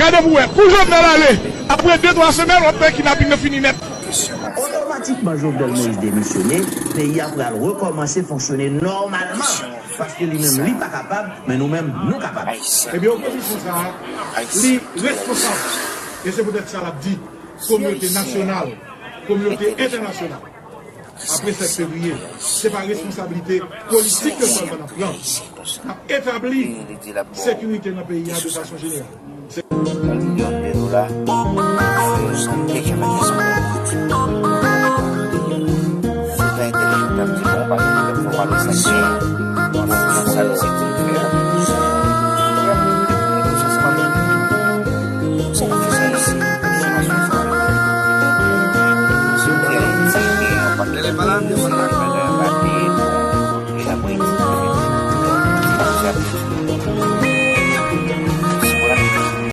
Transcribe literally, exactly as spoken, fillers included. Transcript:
Gade pou wè, kou Jovenel ale, apre de twa semèn, w ap wè kidnaping nan fini nèt. Otomatikman Jovenel Moïse demisyone, peyi a pral rekòmanse fonksyone nòmalman. Paske li menm li pa kapab, men nou menm nou kapab. Ebyen, opozisyon sa a, li responsab. E se poutèt sa l ap di, kominote nasyonal, kominote entènasyonal, apre sèt fevriye, se pa responsablite politik yo sèlman n ap pran. N ap etabli sekirite nan peyi a de fason jeneral. Yon milyon de dola pou yon zanmi ki fè kesyon politik. Se pa entèlijans n ap di bon, pa gen pèp fò pale sa gen. Bon, sa yo se